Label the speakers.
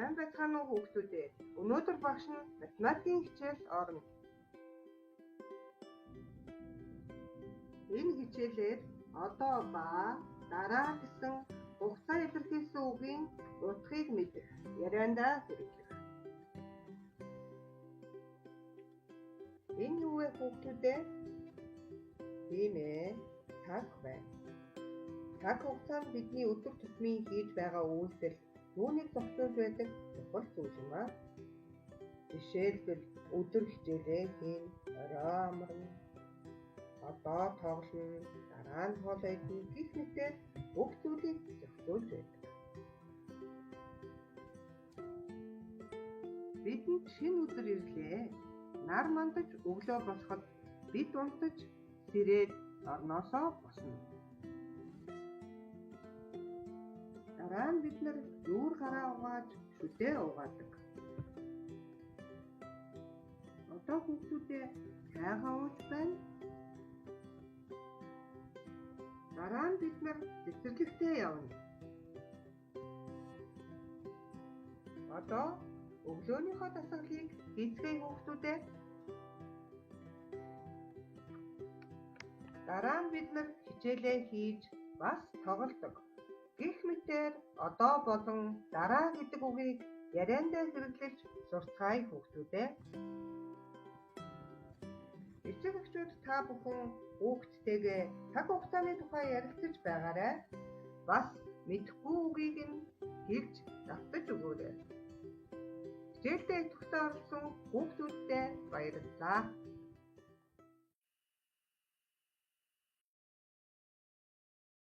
Speaker 1: Сайн байцгаана уу хүүхдүүд ээ. Өнөөдөр багш нь математикийн хичээл орно. Энэ хичээлээр одоо ба дараа гэсэн хугацаа илэрхийлсэн үгийн утгыг мэдэх, яриандаа хэрэглэх. Энэ юу вэ хүүхдүүд ээ? Тийм ээ, цаг байна. Цаг хугацаа нь бидний өдөр тутмын хийж байгаа үйлдэл түүнийг зохицуулж байдаг чухал зүйл юм аа. Жишээлбэл өдөр хичээлээ хийнэ, орой амарна, одоо тоглоно, дараа нь хоол идэнэ гэх мэтээр бүх зүйлийг зохицуулж байдаг. Бидэнд шинэ өдөр ирлээ. Нар мандаж өглөө болоход бид унтаж сэрээд орноосоо босно. Дараа нь бид нар нүүр гараа угааж шүдээ угаадаг. Одоо хүүхдүүдээ цайгаа ууж байна. Дараа нь бид нар цэцэрлэгтээ явна. Одоо өглөөнийхөө дасгалыг хийцгээе хүүхдүүд ээ. Дараа нь бид нар хичээлээ хийж бас тоглодог. Гэх мэтээр одоо болон дараа гэдэг үгийг яриандаа хэрэглэж сурцгаая хүүхдүүд ээ. Эцэг эхчүүд та бүхэн хүүхдтэйгээ цаг хугацааны тухай ярилцаж байгаарай. Бас мэдэхгүй үгийг нь хэлж давтаж өгөөрэй. Хичээлдээ идэвхтэй оролцсон хүүхдүүддээ баярлалаа.